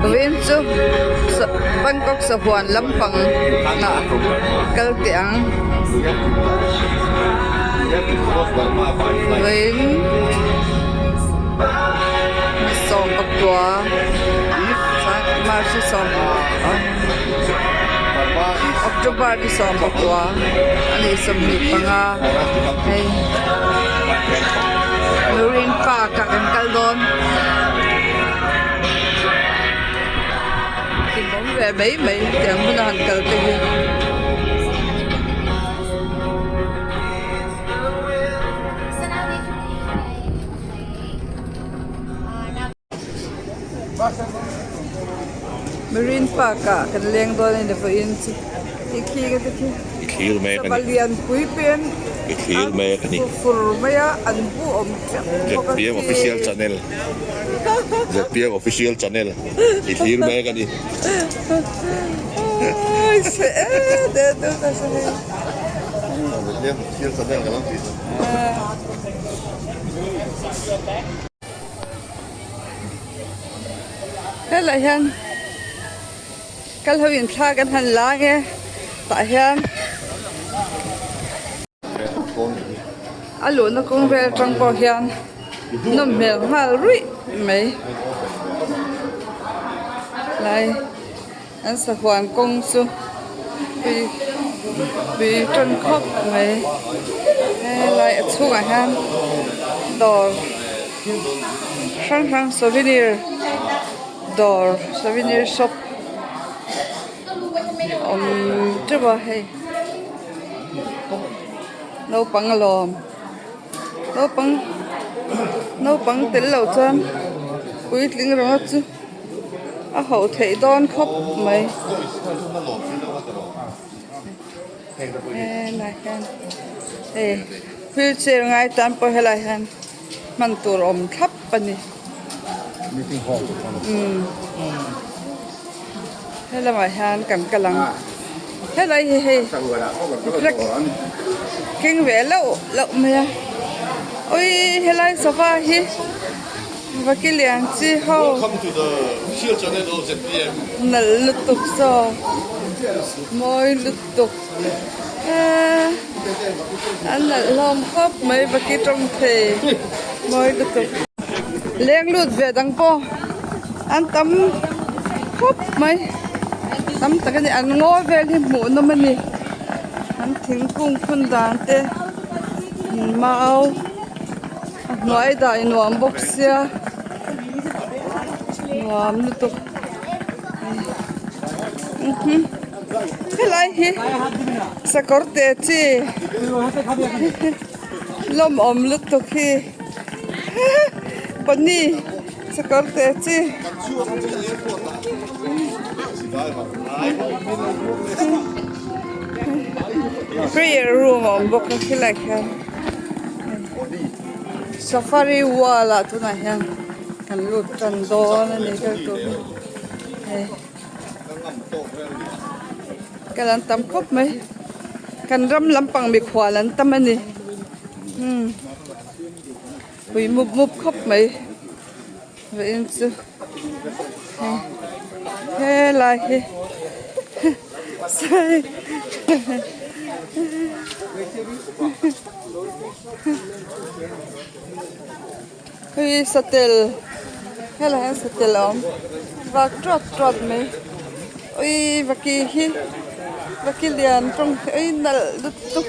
Vawiin chu Bangkok sahuan lampang ah kal teh ang. Vawiin 18 March October ni 19 a ni 25 hei Marine Park ah kan kal dawn. Hlimawm ve mai mai tiang huna han kal te hi. Marine Park ah kan leng dawn a ni vawiin chu khi khi ka ti khi. I thlir mek a ni. Sava lian pui pen I thlir mek a ni. A fur mai a an bu awm teuh bawk a khi. ZPM official channel ZPM official channel i thlir mek a ni. Oi se e de de ta se hei. ZPM official channel ka lo ti. Helai hian kal ho in thla kan han la nge tah hian a luhna kawng vel atang pawh hian nawm hmel nghal ruih mai lai an sahuan kawng chu pui pui tan khawp mai helai a chhungah hian dawr hrang hrang souvenir dawr souvenir shop awm teuh a hei naupang alawm naupang naupang tel loh chuan puitling ringawt chu. A hauh theih dawn khawp mai. Helai hian hei wheelchair ngai tan pawh helai hian hman tur awm thlap a ni. Umm helamah hian kan kal ang. Helai hi hei flag keng ve loh loh mai a. Awii helai sofa hi. Vakilian chi ho nalh lutuk saw mawi lutuk eee an nalh hlawm khawp mai vaki tawng thei mawi lutuk leng lut ve dang pawh an tam khawp mai tam tak a ni an ngawi vel hi hmuh nawm a ni an thingkung phun dan te mau. A hnuai dah i nuam bawk sia nuam lutuk helai hi sakawr te chi lawmawm lutuk hi pony sakawr te chi. Prayer room a awm bawk a helai khian. Safari wall ah tunah hian kan lut tan dawn a ni kal tur hi hei kal an tam khawp mai kan ram lampang mikhual an tam a ni umm pui mup mup khawp mai vawiin chu hei helai hi Hei satel helai hian satel a awm vak tawt tawt mai ui vaki hi vaki lian tawng hi nalh lutuk.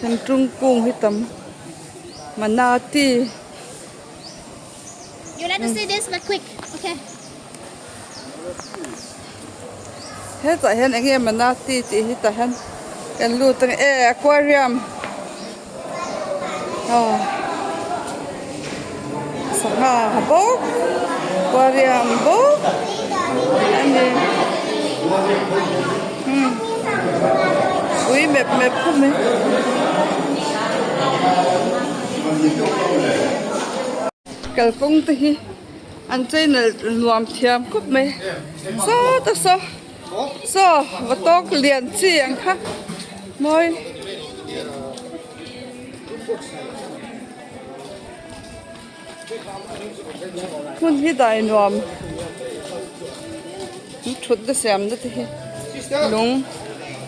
Thingtung kung hi tam manati. You like to see this but quick okay. Hetah hian eng nge manati tih hi tah hian kan lut ang e aquarium aw sangha bawk aquarium bawk a ni umm ui mep mep khawp mai. Kalkawng te hi an chei nalh nuam thiam khawp mai sawt a saw. Saw va tawk lian chi ang kha mawi. Hmun hi dai nuam thut na siam na te hi lung.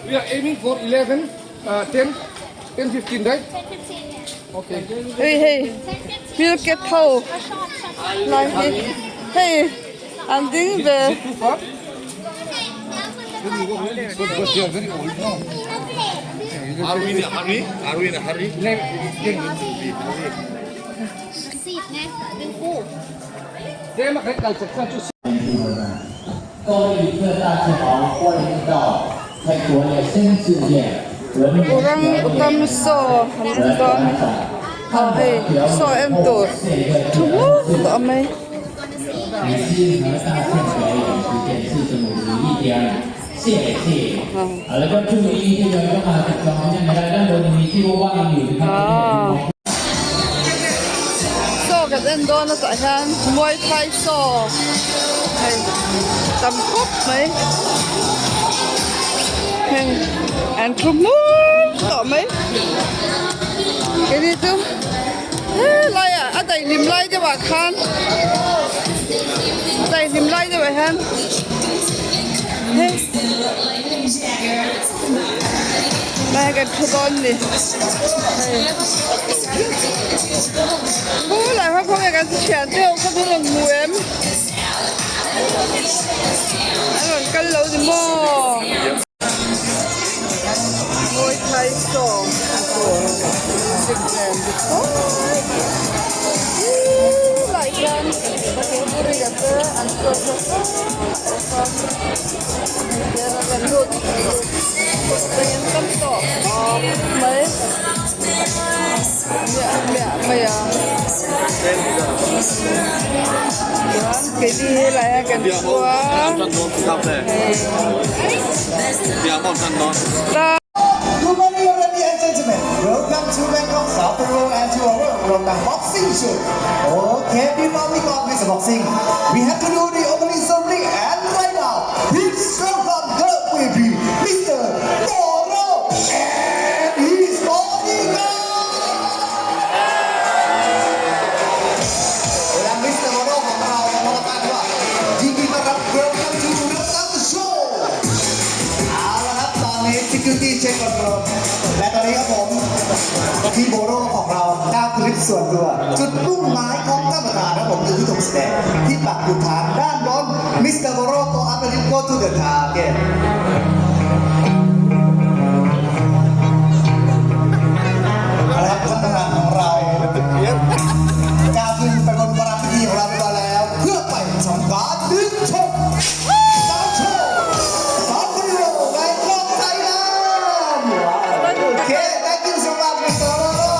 We are aiming for 11, uh, 10, 10, 15, right? Okay. Hei hei milket ho lai hi hei an ding ve. Is it too far? Because they are very old now. Are we in a hurry? Are we in a hurry? 各位旅客，大家好，欢迎到泰国的新世界文明 Orang utam saw han awm dawn a hei saw en tur thu hmur tawh mai. 感谢和大象表演时间是51天，谢谢。好了，关注一这个刚好是从那个让我你记录万语， Ah. Saw kan en dawn a tah hian Muay Thai saw hei tam khawp mai heng an thu hmur tawh mai keini chu helai ah a daihlim lai deuh ah khan a daihlim lai deuh ah hian hei Lai kan thu dawn ni. Hei. Thu lai kha khawnge kan thian te ho kha chu rawn hmu em? An rawn kal lo ni maw? Muay Thai song a tur music nen ri khawi. Lai hian Puri te an chuan Good morning, ladies and gentlemen. Welcome to Bangkok South Road and to our Rodtang Boxing Show. Okay, before we go with the boxing, we have to do the opening ceremony and right now, please welcome the VP, Mr. Toro and his bodyguard. และมิสเตอร์โบโรของเรานะครับประกาศว่ายินดีต้อนรับ Welcome to Rodtang Show เอาละครับ ตอนนี้ Security Check Confirm และตอนนี้ครับผมพี่โบโรของเราหน้าคลิปส่วนตัว จุดมุ่งหมายของท่านประธานครับผมคือที่ธงแสดงที่ปักอยู่ฐานด้านบนมิสเตอร์โบโร go up and go to the target เอาละครับท่านประธานของเราก้าวขึ้นไปบนประพิธีของเราเรียบร้อยแล้ว เพื่อไปทำการดึงชกสามโชว์สามคนโรแบงคอกไทยแลนด์โอเค thank you so much Mr. Roro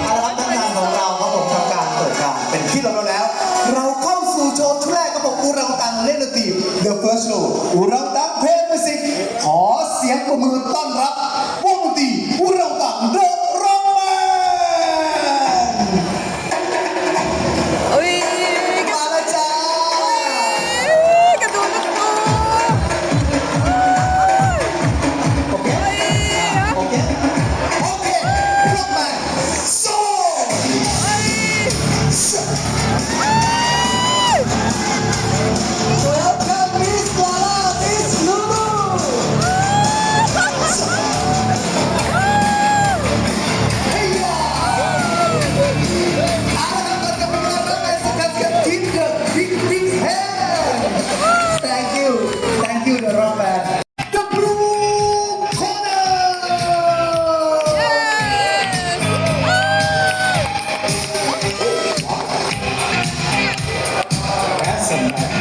เอาละครับท่านประธานของเราครับผมทำการเปิดการเป็นที่เรียบร้อยแล้ว เราเข้าสู่โชว์ชุดแรกครับผมอุรังตังเล่นดนตรี The First Show อุรังตังเพลงมิวสิกขอเสียงปรบมือต้อนรับวงดนตรีอุรังตัง The Rock Band อุ้ย มาแล้วจ้า กระดูกกระดูก โอเค โอเค โอเค Rock Band โซ่ Welcome Miss Lala Miss Lulu เฮ้ยเอาละครับก่อนจะไปรับไปสักการะ Give the big big hand Thank you Thank you the rock band The blue corner That's a man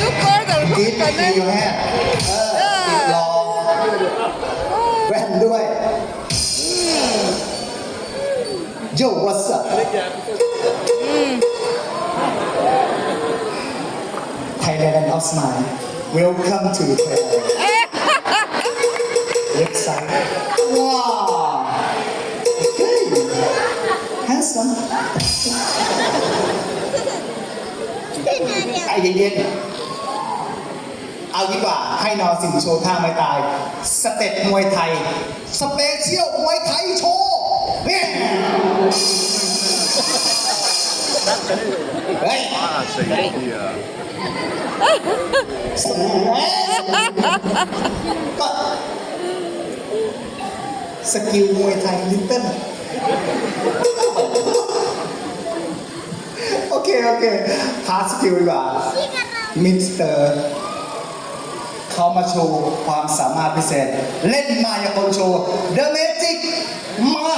ลูกก้อยแต่ กิน กัน กินอยู่แฮะเออติดรองแว่นด้วย Yo what's up Thailand and of smile Welcome to Thailand เล็กไซด์ว้าว Okay handsome ไอ้ เย็นๆ เอาดีกว่าให้นอสิงโชว์ท่าไม่ตาย สเต็ปมวยไทย special มวยไทยโชว์เนี่ยเฮ้ยก็ skill มวยไทย little โอเค โอเคพา skill ดีกว่า มิสเตอร์เขามาโชว์ความสามารถพิเศษ เล่นมายากลโชว์ The Magic มา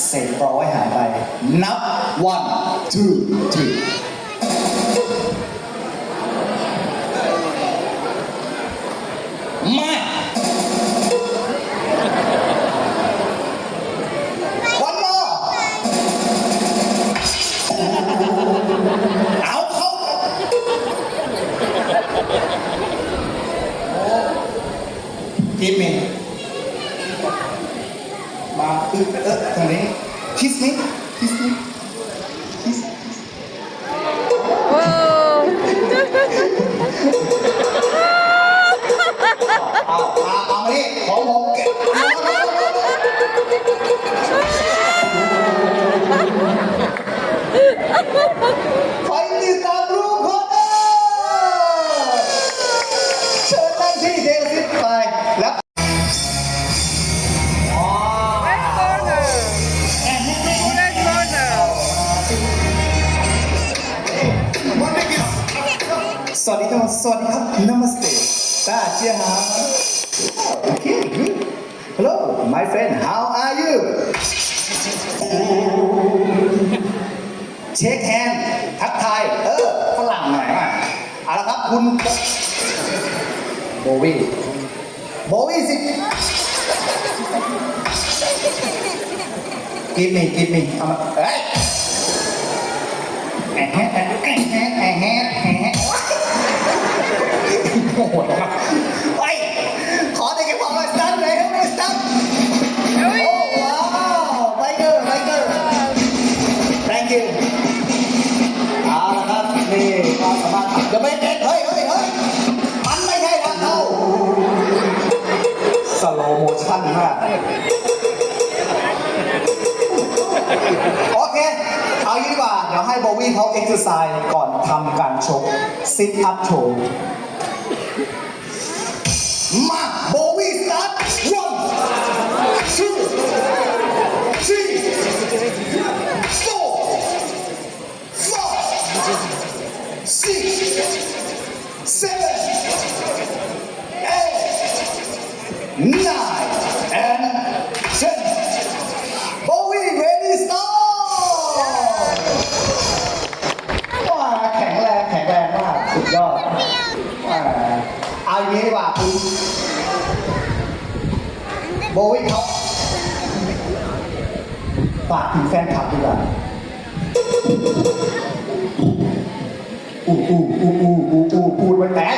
เศษร้อยหายไป นับ one two three มา one more เอาเข้ากิฟมีมาอึ๊เออทางนี้ kiss me kiss me kiss Wow. เอาเอาเอามานี่ของผมเก็บไฟติดตามรูปคนเดอร์เชิญนั่งที่เดซิตไปแล้ว Red corner. Red corner. สวัสดีครับสวัสดีครับ Namaste 大家好 Okay good Hello my friend how are you shake hand ทักทาย เออฝรั่งหน่อยมาเอาละครับคุณโบวี่โบวี่สิ give me give me เอามาเอ้ยแอะแอะแอะแอะแอะแอะแอะโหดมากไปขอได้แค่ความว่า stand เลยครับ stand โอ้ว้าวไบเกอร์ไบเกอร์ thank you เอาละครับนี่ความสามารถเดี๋ยวไม่เด็ดเฮ้ยเฮ้ยเฮ้ยมันไม่ใช่ทางเข้า slow motion มาก โอเค เอางี้ดีกว่า เดี๋ยวให้โบวี่เขาเอ็กซ์ไซส์ก่อนทำการชก sit up โชว์มาโบวี่ start one two three four five six seven eight nine and ten โบวี่ ready start ว้าแข็งแรงแข็งแรงมาก สุดยอดว้าเอาอย่างนี้ดีกว่าคุณโบวี่ครับฝากถึงแฟนคลับดีกว่าอู้อู้อู้อู้อู้อู้พูดไว้แตก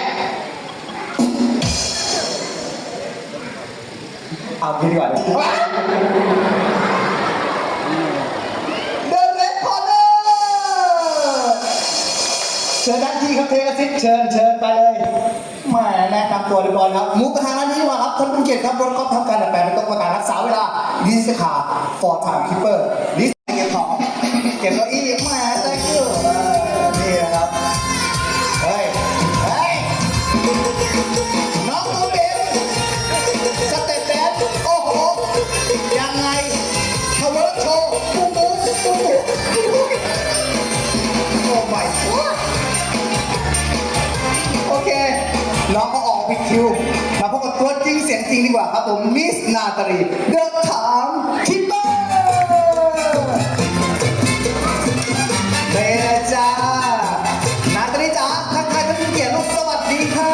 เอางี้ดีกว่า The Red Corner เชิญด้านที่ครับเทกซิตเชิญเชิญไปเลยแหมาแนะนำตัวเรียบร้อยครับมุกประธานด้านนี้มาครับท่านผู้เกียรติครับรถก็ทำการดัดแปลงเป็นต้องประการรักษาเวลาดิสคา for time keeper ดิสเก็บของเก็บเก้าอี้แหมา thank you เออนี่นะครับเฮ้ยเฮ้ยน้องตัวเบน step dance โอ้โหยังไง twerk โชว์ปุ้มปุ้มปุ้มปุ้มโอ้ my god โอเค น้องก็ออกผิดคิว มาพบกับตัวจริงเสียงจริงดีกว่าครับผม มิสนาตรี The Time Keeper เบจ้า นาตรีจ๋าทักทายท่านผู้เกียรติลูกสวัสดีค่ะ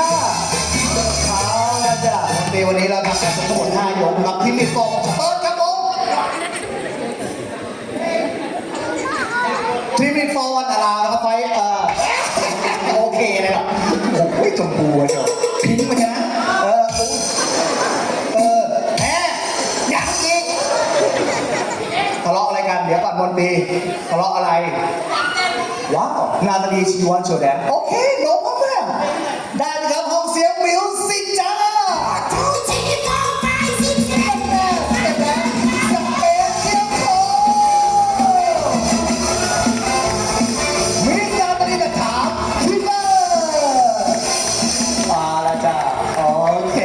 เอาละจ้ะวันนี้วันนี้เราทำการทั้งหมด5ยกนะครับที่มีฟองเปิดครับผม three minutes for one round นะครับไฟเอ่อโอเคเลยล่ะโอ้ยชมพูอะเจ้า pink มาใช่ไหมเออโอ้ยเออแหมยังอีกทะเลาะอะไรกัน เดี๋ยวก่อน บนปีทะเลาะอะไร ว้าว นาตาลีชีวันโชแดนโอเค no problem ได้ไหมครับห้องเสียงมิวสิกจ้า สเปเชียลโชว์มิสนาตาลีนะถามคิลเลอร์มาแล้วจ้าโอเค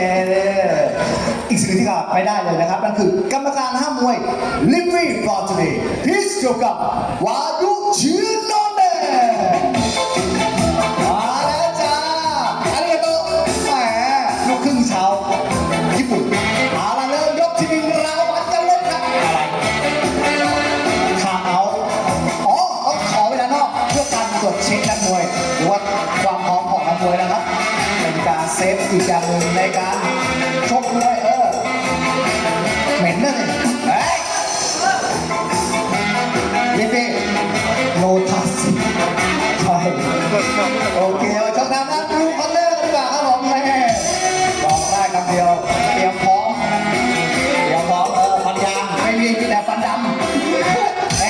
อีกสิ่งที่ขาดไม่ได้เลยนะครับ นั่นคือกรรมการห้ามมวยลิฟวี่ฟอร์จูนีพิสโจกับวายุชิโนเน่มาแล้วจ้าอาริกาโตแหมลูกครึ่งชาวญี่ปุ่นเอาละเริ่มยกที่หนึ่งรางวัลกันเลยครับอะไร คาเอาอ๋อต้องขอเวลานอกเพื่อการตรวจเช็คนักมวยหรือว่าความพร้อมของนักมวยนะครับ เป็นการ safe อีกอย่างหนึ่งในการชกมวยเออเหม็นนั่นเลยเฮ้ยลิฟฟี่โนทัสใช่โอเคเราชกทางด้าน blue corner กันดีกว่าครับผมแม่บอกได้คำเดียวเตรียมพร้อม เดี๋ยวบอกเออฟันยางไม่มีมีแต่ฟันดำแหม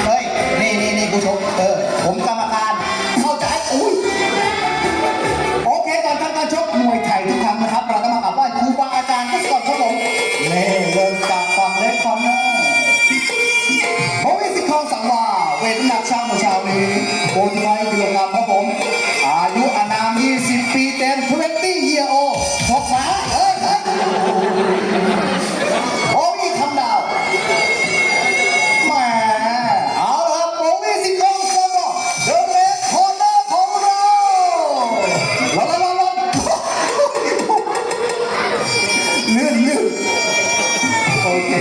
เฮ้ย นี่นี่นี่กูชมเออ ผมกรรมการ เข้าใจ อุ้ย โอเคก่อนทำการชกมวยไทยทุกครั้งนะครับ เราต้องมากราบไหว้ครูบาอาจารย์กันก่อนครับผมนี่เริ่มจากฝั่ง red corner โบวี่สิทธิ์คองสังวาเวทน้ำหนักช่างเมื่อเช้านี้โบที่ไว้กิโลกรัมครับผม อายุอานาม 20 ปีเต็ม 20 year old ชกมาเฮ้ยเฮ้ย โบวี่คำดาวแหมเอาละครับโบวี่สิงห์สังวา the red corner ของเราลอนลอนลอนลื่นลื่นโอเค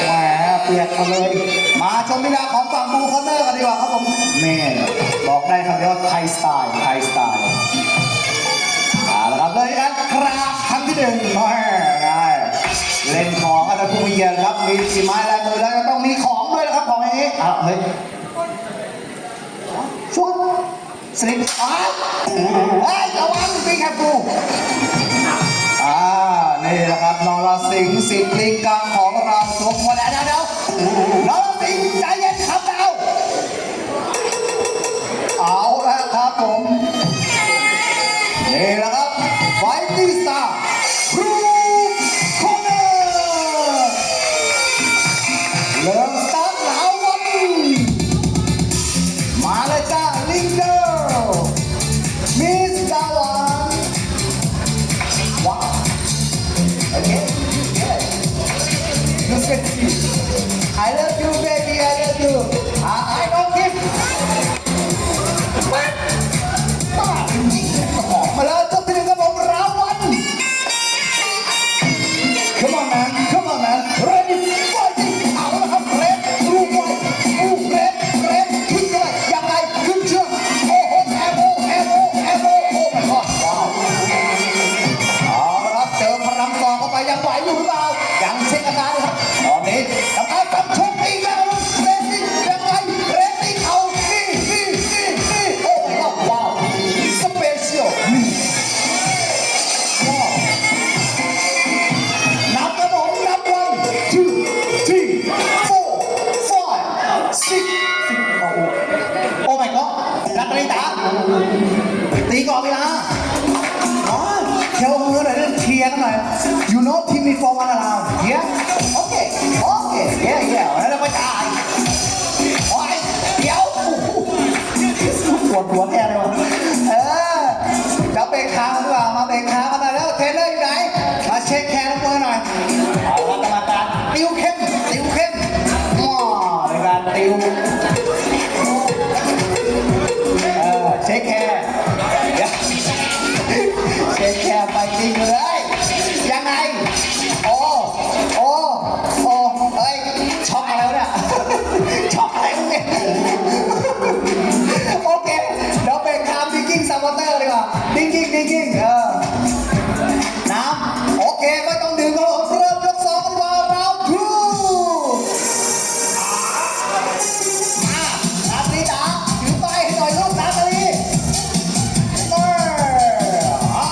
แหมเปียกมาเลย มาชมลีลาของฝั่ง blue corner กันดีกว่าครับผมแม่บอกได้คำเดียวว่าไทยสไตล์ไทยสไตล์ เอาละครับเลยกันกราบครั้งที่หนึ่งแม่ได้เล่นของกันนะผู้มีเกียรติครับ มีสีไม้ลายมือแล้วก็ต้องมีของด้วยนะครับของอย่างนี้อ้าวเฮ้ยชวนสลิปอ้าวเฮ้ยระวังปีแคปูอ่านี่แหละครับนรสิงห์สิทธิ์ลิงกังของเราชกมาแล้วเดี๋ยวเดี๋ยวนรสิงห์ใจเย็นครับเดาเอาละครับผม นี่แหละครับ fighting star blue corner เริ่มสตาร์ทหลาวันมาเลยจ้าลิงเดอร์มิสดาวันว้าวโอเค yeah. You sexy I love you baby I love you I don't give บ้าจริงๆออกมาแล้วจบที่หนึ่งครับผมราวัน Come on man Come on man Ready fighting เอาละครับ red รูไวรู red red ขึ้นเลยยังไงขึ้นเชือกโอ้โหแอโบแอโบแอโบโอ้ my god ว้าวเอาละครับเจอพลังกองเข้าไปยังไหวอยู่หรือเปล่ายังเช็คอาการนะครับตอนนี้ทำการกำชกอีกแล้วเรตติ้งยังไงเรตติ้งเอานี่นี่นี่นี่โอ้ my god ว้าว special นี่ว้าว นับครับผมนับ one two three four five six six โอ้โหโอ้ my god นัตรีตาตีก่อนเวลาอ๋อเที่ยวมือหน่อยเชียร์กันหน่อย you know team me for one around yeah okay okay yeah yeah แล้วเราไปจ่ายโอ้ยเดี๋ยวโอ้โหปวดหัวแทนเลยวะเออจะเบรกขาหรือเปล่ามาเบรกขากันหน่อยแล้วเทรนเนอร์อยู่ไหน มา shake hand นักมวยหน่อยเอาละกรรมการติวเข้มติวเข้มอ๋อในการติวเออ shake hand เดี๋ยว shake hand ไปจริงเลยยังไง โอ้ โอ้ โอ้เอ้ยช็อกอะไรวะเนี่ย ช็อกอะไรวะเนี่ย โอเค เดี๋ยวไปคาม drinking some water ดีกว่า drinking drinking เออ น้ำโอเค ไม่ต้องดื่มครับผมเริ่มยกสองกันดีกว่า round two มานาตรีจ๋าถือไปให้หน่อยลูกนาตรีเอออ่า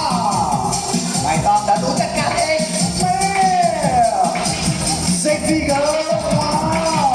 ไม่ต้องเดี๋ยวดูจัดการเองแม่ sexy girl ว้าว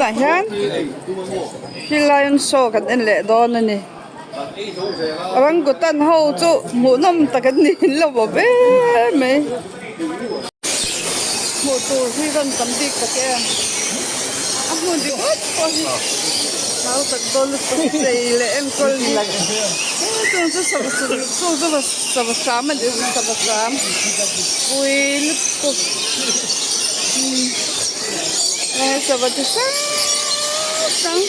Tunah hian Hillaion show kan en leh dawn a ni. Orangutan ho chu hmuhnawm tak an ni in lo awm em mai. Hmuh tur hi rawn tam bik tak em. A hmun ringawt pawh hi hau tak dawn lutuk chei leh enkawl ni. Chung chu sava chung chu sava hram a ni sava hram pui lutuk sava chi hrang hrang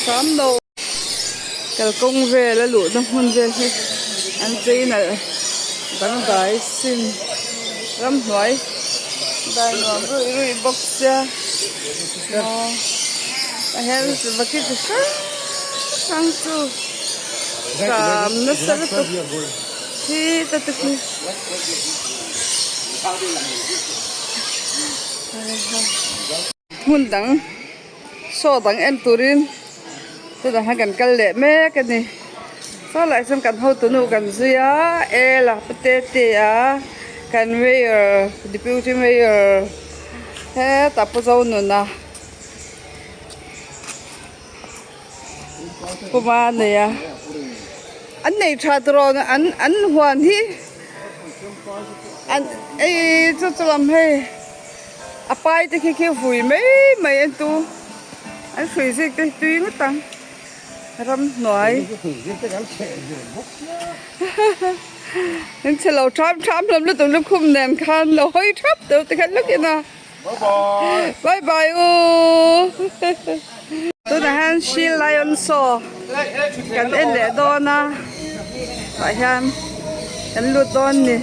hram lo. Kalkawng vel a luhna hmun vel hi an chei nalh dangdai sin ramhnuai dai nuam ruih ruih bawk sia aw tah hian vaki chi hrang hrang chu hram nasa lutuk khi te te khi hmun dang. Saw dang en turin tunah hian kan kal leh mek a ni. Saw lai chuan kan hotunu kan zui a, Ela pute te a, kan mayor deputy mayor hetah Pu Zonuna Pu Manei a an nei tha turawn an an huan hi an ei chu chu lam hei. A pai te khi khi vui mai mai a tu an hrui zik te hi tui ngawt ang ramhnuai an che lo tham tham hlawm lutuk lukhum nen khan lo hawi thap deuh te khan lawk in a bye bye u tunah hian she lion saw kan en leh dawn a tah hian kan lut dawn a ni.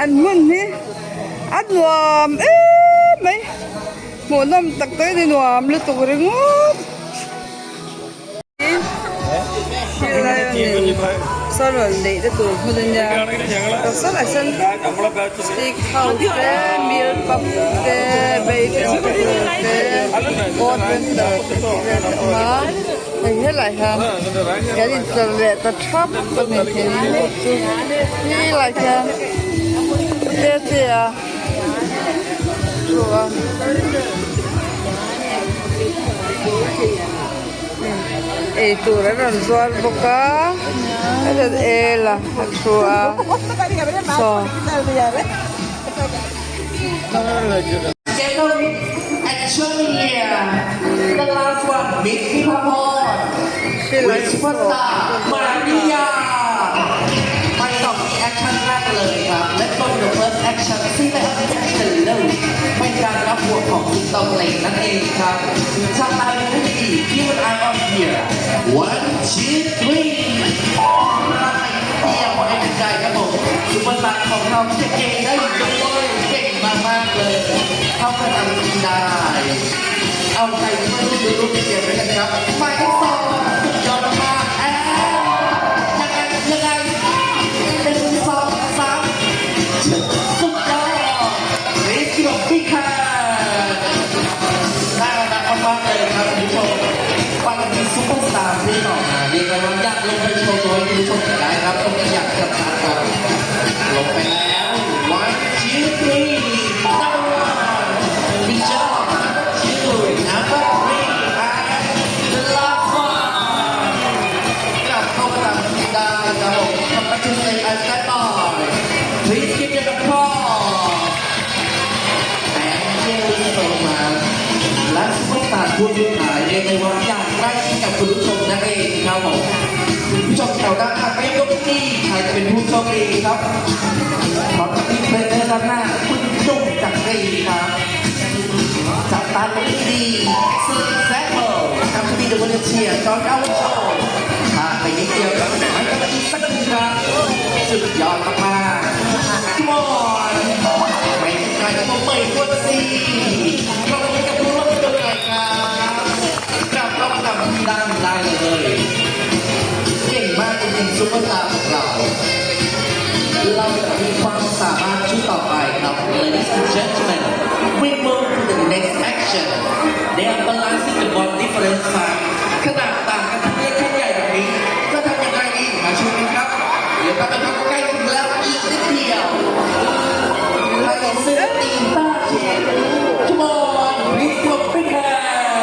An hmun hi a nuam em mai hmuhnawm tak tak a ni nuam lutuk ringawt helai a ni saw rawn neih na tur hmun a nia saw ah sawn steak house te meal pub te bakery te boat rental te tih vel te a awm a hei helai hian kan intlar leh ta thap a ni hei chu helai hian te te a thu a eitur an rawn zuar bawk a heta el a a thu a saw. Action here The last one Miss Pimapon with Superstar Maria ไปต่อที่ action แรกเลยครับ Let's go to the first action ซึ่งเป็น action เลยเป็นการรับบทของสิงโตเพลงนั่นเองครับจับตาดูให้ดี Keep an eye on here one two three เตรียมไว้เป็นใจครับผมซุปเปอร์สตาร์ของเราจะเก่งได้ด้วยเก่งมากๆเลยเข้าประจำทีได้ เอาใจช่วยลูกดูลูกเกียรติด้วยกันครับหมายเลขสองสุดยอดมากๆแอนยังไงยังไงหนึ่งสองสามสุดยอดนี่คือพี่ค่ะน่ารักมากๆเลยครับคุณผู้ชมไปกันที่ซุปเปอร์สตาร์ที่ต่อมาเรียกได้ว่าอยากลงไปโชว์ตัวให้คุณผู้ชมได้ครับชมกันอย่างชัดๆครับลงไปแล้ว one two three number one good job number two number three and the last one กลับเข้าประจำที่ได้ครับผม Congratulations and stand by please give them a applause Thank you so much และซุปเปอร์สตาร์คู่สุดท้ายเรียกได้ว่าอย่างใกล้ชิดกับคุณผู้ชมนั่นเองครับผมคุณผู้ชมแถวด้านหน้าไม่ยกที่ใครจะเป็นผู้โชคดีครับพร้อมกับที่เทรนเนอร์ด้านหน้าคุณจุ้งจักรีครับจับตาดูให้ดีสุดแซ่บครับที่มี the volunteer จอนเอาโชว์พาไปนิดเดียวครับไม่ต้องอีกสักหนึ่งครั้งสุดยอดมากๆ Come on ไม่ไกลก็เปิดตัวสิเราไปกับผู้ร่วมสนุกหน่อยครับกลับเข้ามาทำที่ด้านได้เลย เก่งมากจริงๆซุปเปอร์สตาร์ของเรา เราจะมีความสามารถชุดต่อไปครับ Ladies and gentlemen we move to the next action they are balancing the ball different size ขนาดต่างกันทั้งเล็กทั้งใหญ่แบบนี้จะทำยังไงดีมาชมกันครับ เดี๋ยวเราไปทำใกล้ถึงแล้วอีกนิดเดียวไล่ซื้อตีต้าเชน Come on please go big hand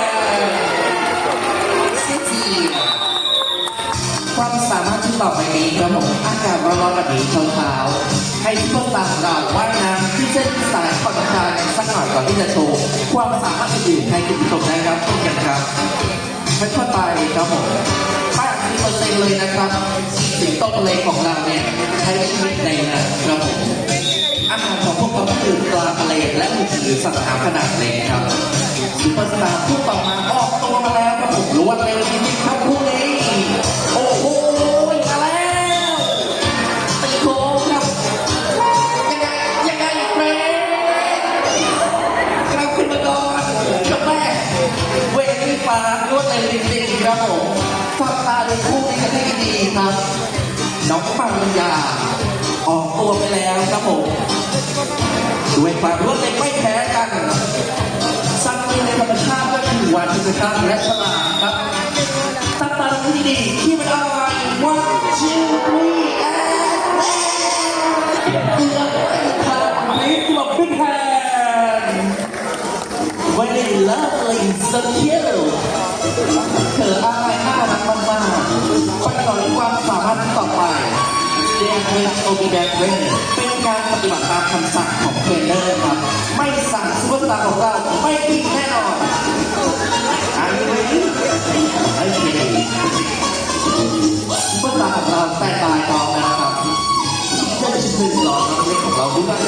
ต่อไปนี้ครับผมอากาศร้อนๆแบบนี้เช้าๆให้ซุปเปอร์สตาร์ของเราว่ายน้ำขึ้นเส้นสายผ่อนคลายกันสักหน่อยก่อนที่จะโชว์ความสามารถอื่นๆให้คุณผู้ชมได้รับชมกันครับไม่ค่อยไปครับผม80%เลยนะครับสิงโตทะเลของเราเนี่ยใช้ชีวิตในน้ำครับผมอาหารของพวกเขาก็คือปลาทะเลและหมึกหรือสัตว์น้ำขนาดเล็กครับซุปเปอร์สตาร์คู่ต่อมาออกตัวมาแล้วครับผมรวดเร็วจริงๆครับคู่นี้ โอ้โหมาแล้วตีโค้งครับยังไงยังไงเฟรนกลับขึ้นมาก่อนกับแม่เวลี่ฟ้ารวดเร็วจริงๆครับผมฟังตาดูคู่นี้กันให้ดีๆครับ น้องปังยา ออกตัวไปแล้วครับผมด้วยความรวดเร็วไม่แพ้กัน สัตว์ในธรรมชาติก็คือวานพิฆาตและฉลามครับ ตั้งตาดูให้ดีๆที่มันอะไร one two three and เกือบไม่ทันรีบหลบขึ้นแทน Very lovely so cute เธออะไรน่ารักมากๆไปต่อในความสามารถต่อไป เดนเวนโอบิแบนเวนเป็นการปฏิบัติตามคำสั่งของเทรนเนอร์ครับ ไม่สั่งซุปเปอร์สตาร์ของเราไม่ผิดแน่นอน Are you ready? Okay. ซุปเปอร์สตาร์ของเราแต่ตายตอนนะครับเจ้าชิ้นหนึ่งหล่อน้องเล็กของเราด้วย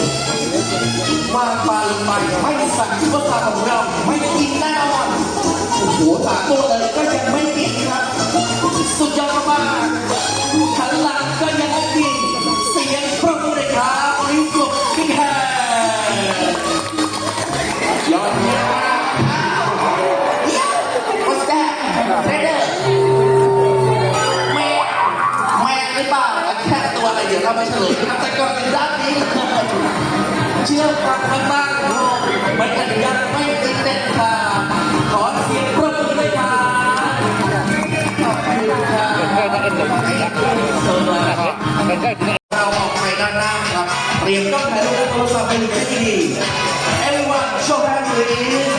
วางปลาลงไปไม่สั่งซุปเปอร์สตาร์ของเราไม่กินแน่นอนโอ้โหตาโตเลยก็ยังไม่กินครับ สุดยอดมากๆหันหลังก็ยังไม่กิน เสียงปรบมือเลยครับริวกบบิ๊กแฮนยอดเยี่ยมมากอ้าวเดี๋ยว What's that? Trainer แมวแมวหรือเปล่าแค่ตัวอะไรเดี๋ยวเรามาเฉลยนะครับแต่ก่อนอื่นด้านนี้เลยเชื่อฟังมากๆโอ้ไม่อนุญาตไม่ติดเด็ดขาดขอเสียงปรบมือเลยครับขอบคุณครับเราออกไปด้านหน้าครับเตรียมกล้องถ่ายรูปและโทรศัพท์ไปหนึ่งที่ดี Everyone show hands please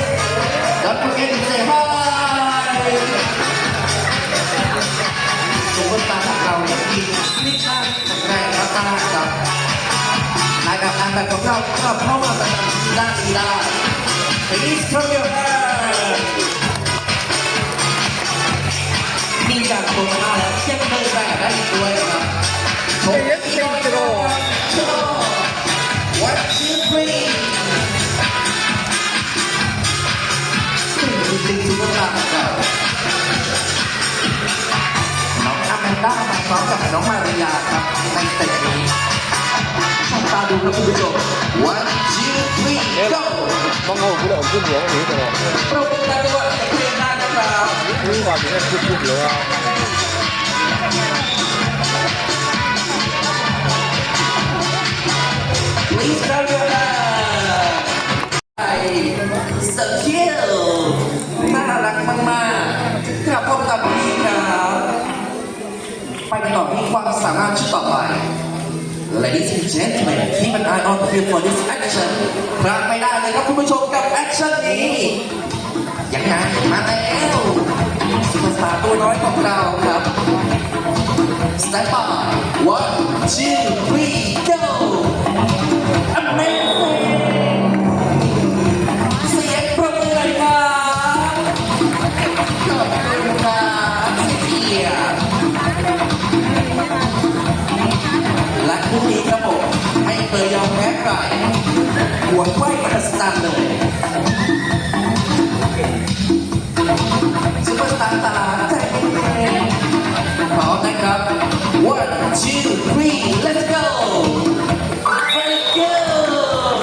Don't forget to say hi ซุปเปอร์สตาร์ของเราเนี่ยมีฟิตร่างแข็งแรงมากๆครับนายแบบนางแบบของเรากลับเข้ามาประจำที่ด้านนี้ได้ Please clap your hands มีการโฆษณาและยังเดินแบบได้อีกด้วยครับโชว์ที่น้อยโชว์ One two three จริงๆซุปเปอร์สตาร์ของเรา น้องอแมนด้ามาพร้อมกับน้องมาริยาครับในสเต็ปนี้จับตาดูครับคุณผู้ชม one two three go 帮我不了，不了，你懂吗？ ปรบมือตามจังหวะเสียงเพลงได้นะครับ 你话别人不了啊。 Please clap your hands So cute น่ารักมากๆครับพบกับพี่ครับ ไปกันต่อที่ความสามารถชุดต่อไป Ladies and gentlemen keep an eye on here for this action พลาดไม่ได้เลยครับคุณผู้ชมกับ action นี้ ยังไงมาแล้วซุปเปอร์สตาร์ตัวน้อยของเราครับ Stand by one two three go Amazing เสียงปรบมือเลยครับขอบคุณครับเสียงและคู่นี้ครับผมไม่เคยยอมแพ้ใครหัวไขว้ประสานเลยซุปเปอร์สตาร์ตาใจเย็นๆพร้อมนะครับ one two three let's go very good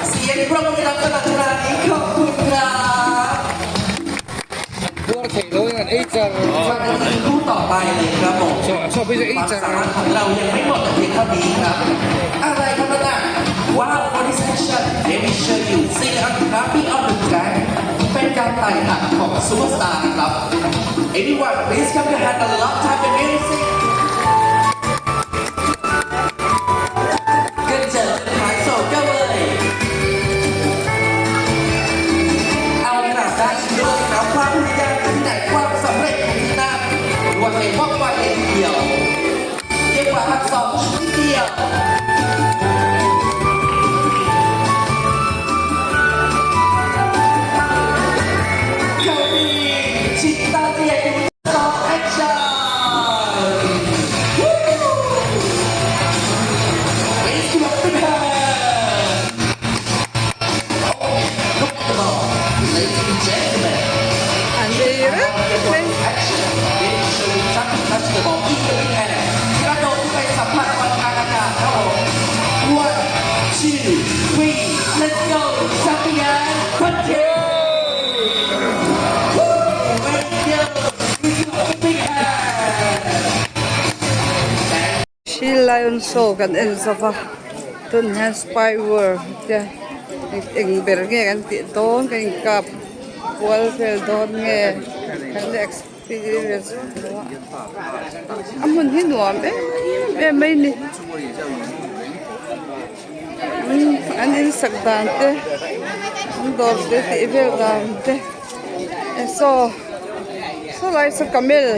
เสียงปรบมือดังสนั่นขนาดนี้ขอบคุณครับ Buar thei lo in an ei char มาถึงคู่ต่อไปเลยครับผม ชอบชอบไปจะ ความ ei char สามารถของเรายังไม่หมดแต่เพียงเท่านี้ครับ อะไรครับนั่นว้าว for this action let me show you see I'm clapping on the track เป็นการไต่หักของซูเปอร์สตาร์ครับ Anyone please come to have a long time the music กันเจอหายโศกกันเลย เอากลับได้อีกด้วยครับความพยายามที่ไหนความสำเร็จของที่นั่นรวดเร็วว่องไวเลยทีเดียว Steel Lion Show kan en zova tunah hian Spy War te eng ber nge kan tih dawn kan inkap kual vel dawn nge kan la experience lo a a hmun hi nuam em em mai a ni an insak dan te an dawr te tih vel dan te saw saw lai saw camel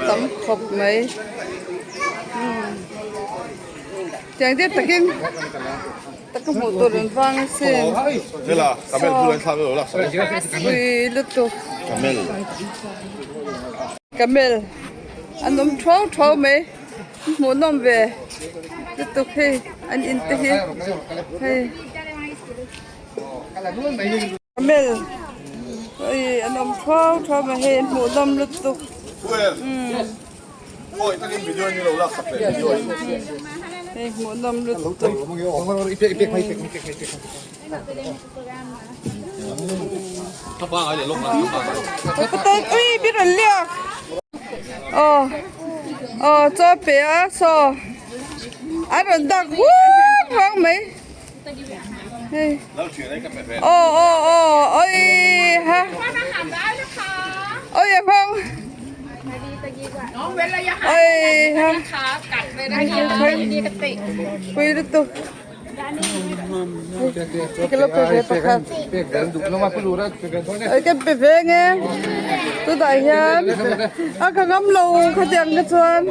tam khawp mai tiang te takin taka hmuh tur an vang asin pui lutuk camel an awm thuau thuau mai hmuhnawm ve lutuk hei an in te hi hei camel ui an awm thuau thuau mai hei an hmuhnawm lutuk hei hmuhnawm lutuk. Aw aw chaw pe a saw a rawn dak huang huang mai hei aw aw aw oi ha oi a vâng oi ha pui lutuk. Kan pe ve nge tunah hian a ka ngam lo khatiang kha chuan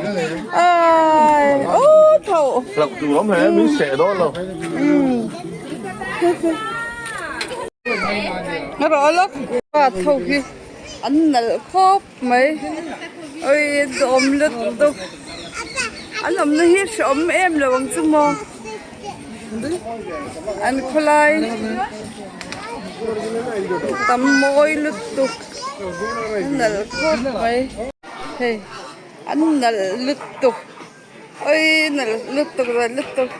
ai aw tho hlauh tur awm hle min seh dawn lo a rawh lawk pa tho hi an nalh khawp mai oi duhawm lutuk an awmna hi hrehawm em lo ang chu maw an khawlai tam mawi lutuk an nalh khawp mai hei an nalh lutuk oi nalh lutuk nalh lutuk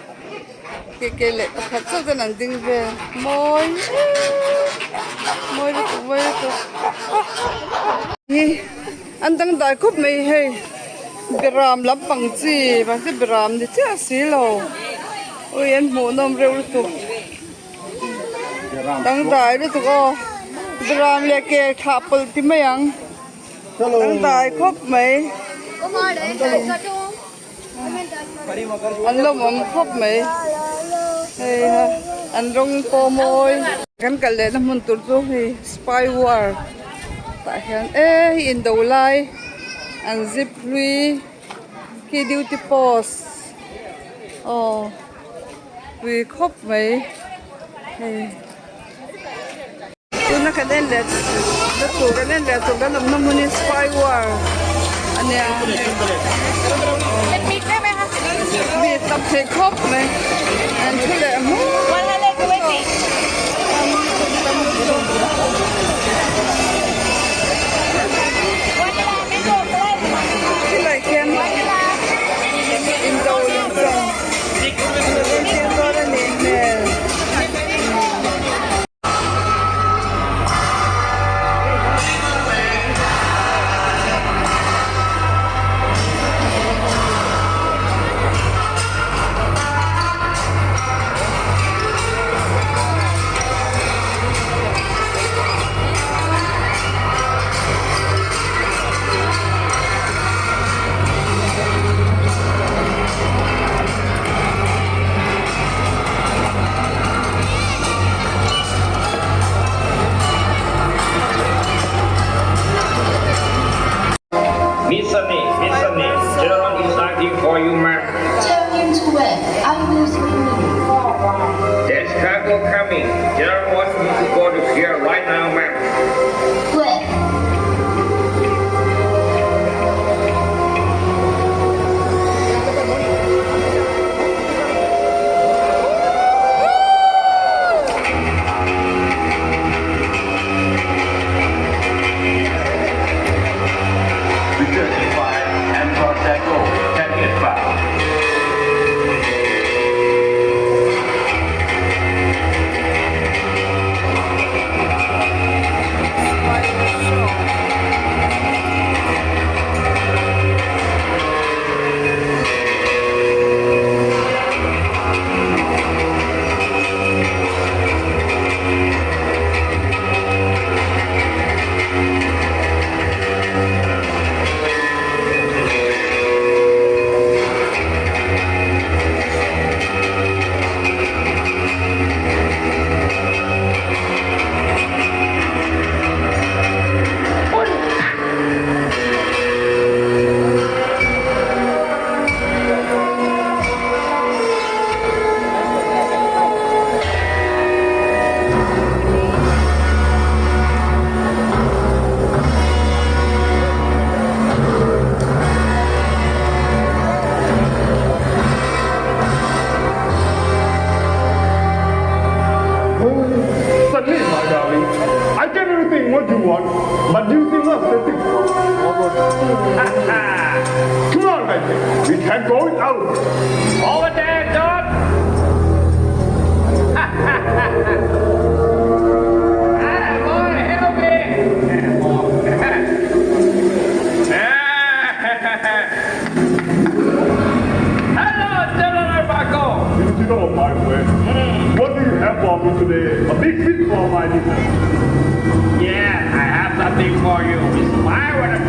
ke ke leh pakhat chauh chuan an ding vel mawi mawi lutuk mawi lutuk hi an dangdai khawp mai hei beram lampang chi mahse beram ni chiah si lo ui an hmuhnawm reuh lutuk dangdai lutuk aw beram leh kel thlah pawlh ti mai ang dangdai khawp mai. An lawmawm khawp mai hei ha an rawng pawh mawi kan kal lehna hmun tur chu hei spy war tah hian e hei indo lai an zip hlui khi duty post aw pui khawp mai hei. Tuna kan en leh na tur kan en leh tur kan awmna hmun hi spy war a nia mi tam thei khawp mai an thu leh hmur Tilai khian indo lem chan dawn a nih hmel. Miss Sunny, Miss Sunny, gentleman is asking for you, ma'am. Tell him to wait. I will see him for a while. There's cargo coming. General wants me to go to here right now, ma'am. Wait. My darling, I get everything what you want, but you still not satisfied. Come on, baby, we can go out. Over there, John. Ah, boy, help me. Hello, General Marco. You know, my friend, what do you have for me today? A big fish for my dinner. Yeah, I have something for you. It's my one.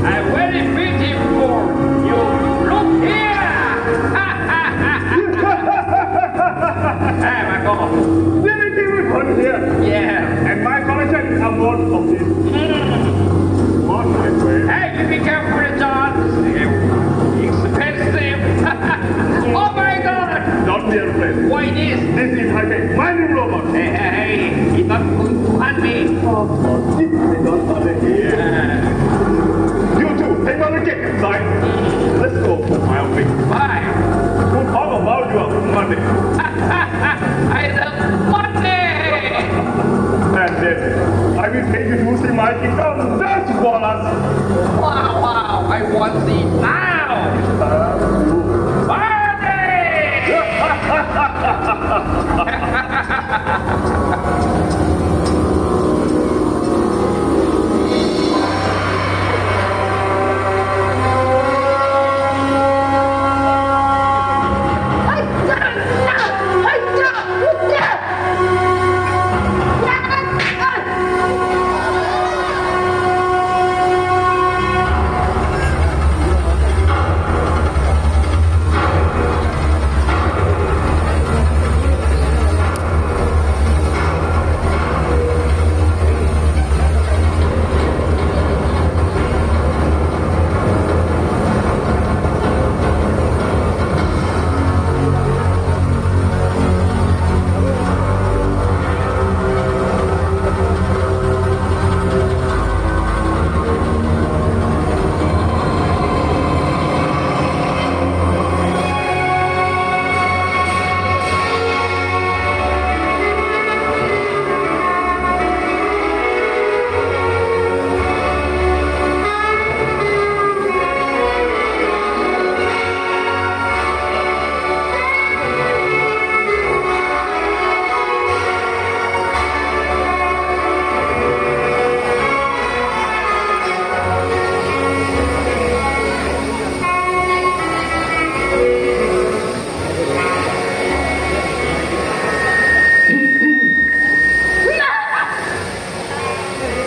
I'm very beautiful. You look here. hey, Marco. Really beautiful here. Yeah. And my collection is a lot of this. What, my friend? Hey, you be careful, John. Expensive. oh my God. Don't be afraid. Why this? This is high-tech. My new robot. Hey, hey, hey. He's not going to hunt me. Oh, I don't understand. You too. Take a look inside. Let's go to my office. Bye. We'll talk about your money. I love money. And then I will take you to see my kingdom. That's for us. Wow, wow. I want it now. Money.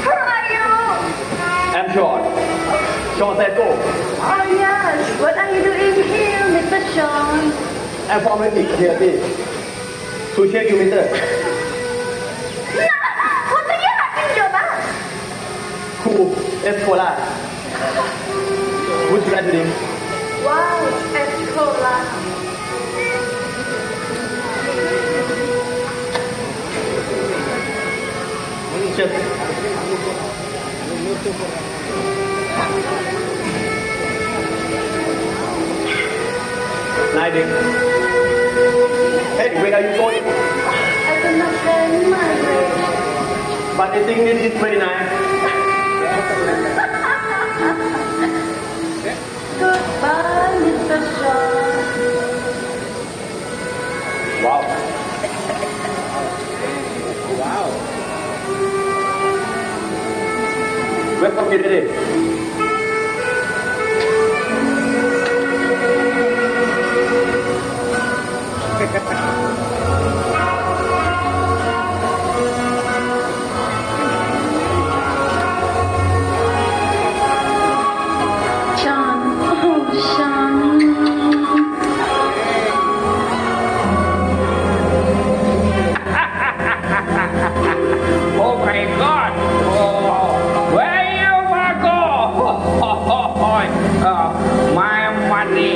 Who are you? I'm Sean. Sean Seiko. Oh yes, what are you doing here, Mr. Sean? I'm from Olympic Theatre. To check you, Mr. What do you have in your bag? Cool. It's cola. Would you like to drink? Wow, it's cola. Cheers. Nice drink. Hey, where are you going? I cannot find my way. But I think this is very nice. Goodbye, Mr. Sean. Wow. Wow. Welcome you today. Sean, oh Sean. Oh my God! Oh, where you Marco? My money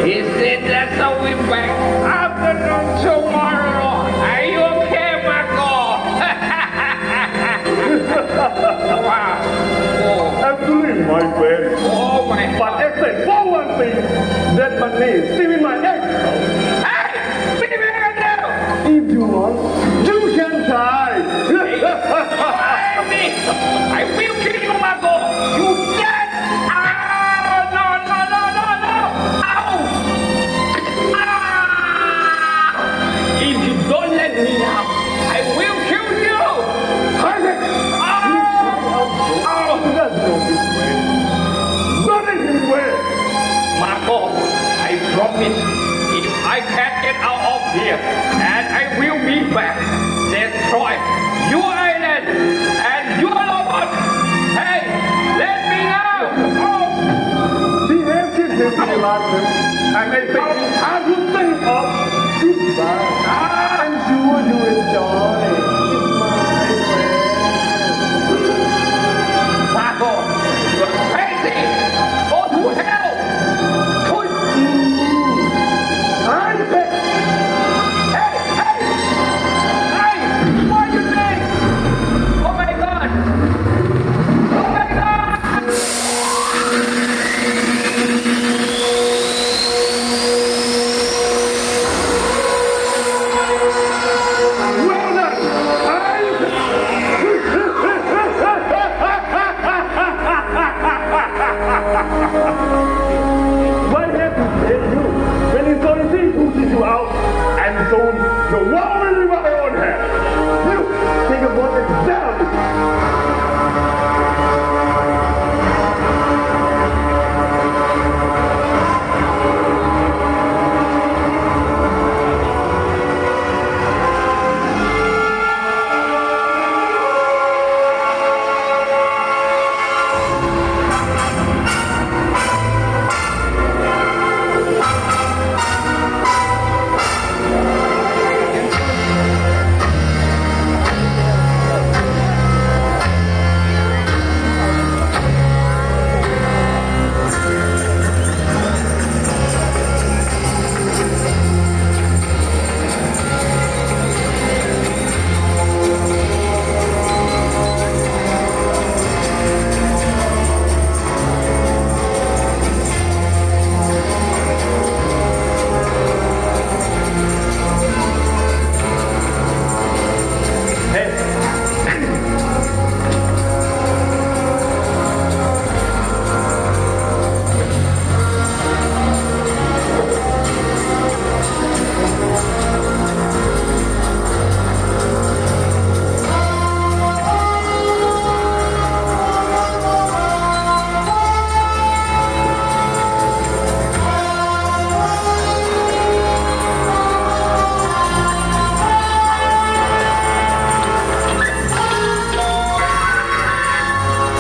is in the sewing bank. Afternoon tomorrow. Are you okay, Marco? wow! Oh, Absolutely, my friend. oh my But except for one thing, that money is still in my account. Hey! Be back now! If you want, you can try. here and I will be back. Destroy your island and your robot. Hey, let me out. Oh, he has his him and I think I will think of goodbye. I'm sure you enjoy. It's my friend. Paco, you're crazy. Go to hell. I said, Hey, hey, hey, what you think? Oh my God. Oh my God. Well done. I Why have to tell you when it's so easy to kick you out and soon the world will be my own hand. You take a boat and down.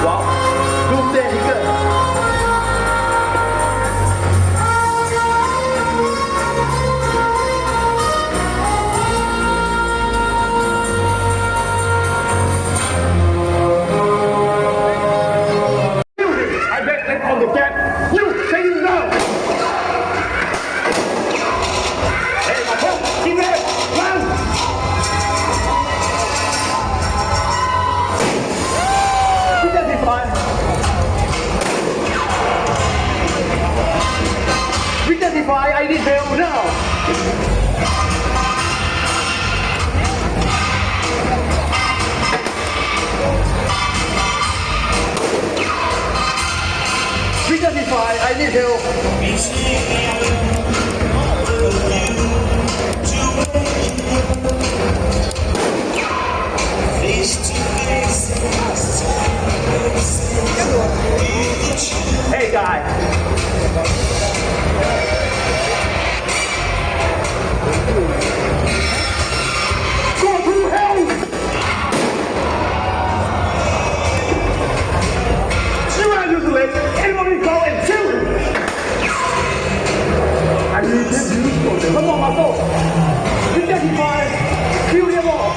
Wow, Doomsday Hicker. I bet that on the cat. You take him down. Hey, my friend, keep there. Run. Identify. Identify. I need help now. Identify. I need help. Hey guy. Go to hell. You are useless. Anybody go and kill him. I will give you for the Come on, Marco. Identify. Kill them all.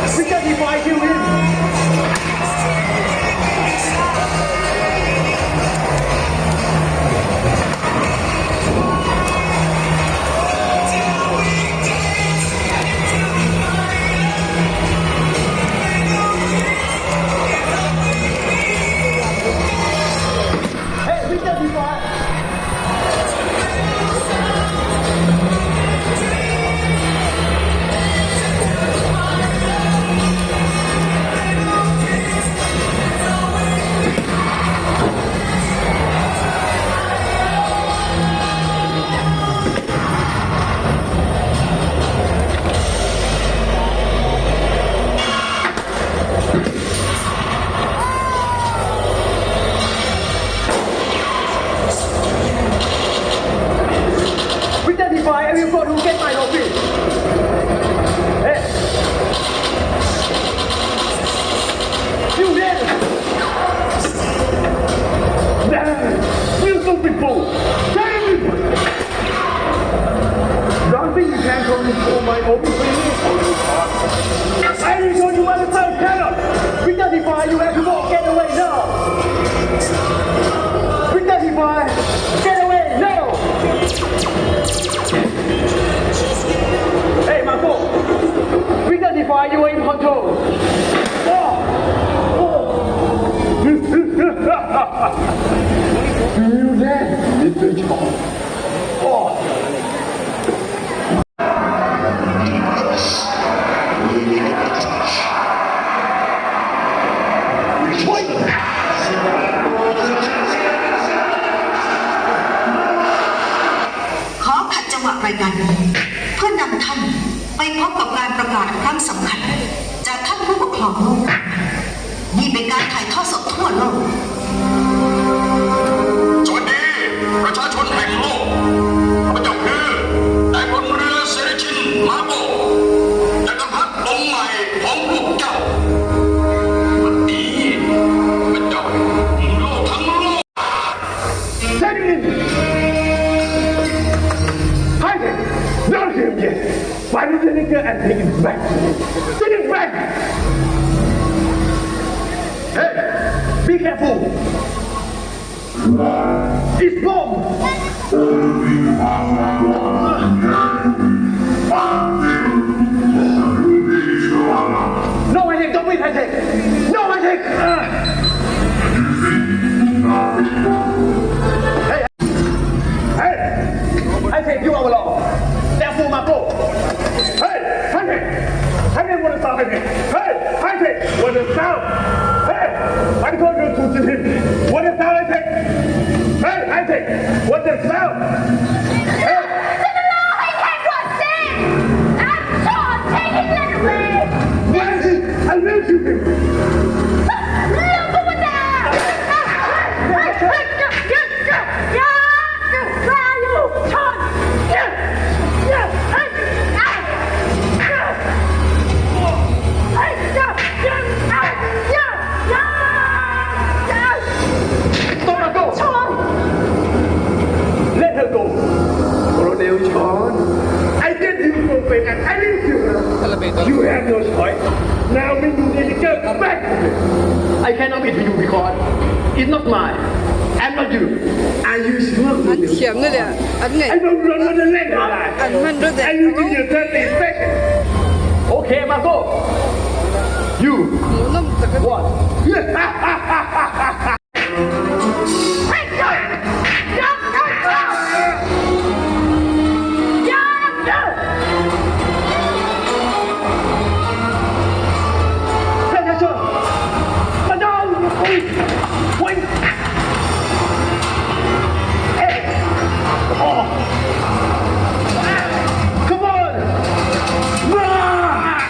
Identify. Kill him. Hey, identify. Stupid fool! Tell me! Don't think you can control my own I will show you what the time cannot! We 35, you have to walk, get away now! We 35, get away now! Hey, Marco! We 35, you are in control! Oh! Oh! Feel that, little child. Oh! ขอขัดจังหวะรายการนี้เพื่อนำท่านไปพบกับการประกาศครั้งสำคัญ จากท่านผู้ปกครองโลกนี่เป็นการถ่ายทอดสดทั่วโลก สวัสดี ประชาชนแห่งโลกข้าพเจ้าคือนายพลเรือเซริชินมาโบจักรพรรดิองค์ใหม่ของพวกเจ้าวันนี้ข้าพเจ้าโลกทั้งโลก Take it easy. Hide it. Not him yet. Find the nigga and take it back. Take it back. Hey, be careful. It's bomb. No, I take. Don't wait. I take. No, I take. Ah. Hey, I take you our law. Therefore, Marco. Hey, Hunter! Hunter, want to stop him? Hey, Hunter, want to stop? Hey, I told you to see him. What is sound I take? Hey, I take. What the sound? Hey, what is it? I will shoot him. Stop, Marco. Let her go. Colonel Sean, I get you girlfriend and I will kill her. You have no choice. Now we need to get back to me. I cannot be to you because it's not mine. I'm not you. Are you sure? An thiam na le an ngai I don't run on the land alive. an man ro de I will give you 30 seconds. Okay, Marco. You nom tak what? Come on! Ah!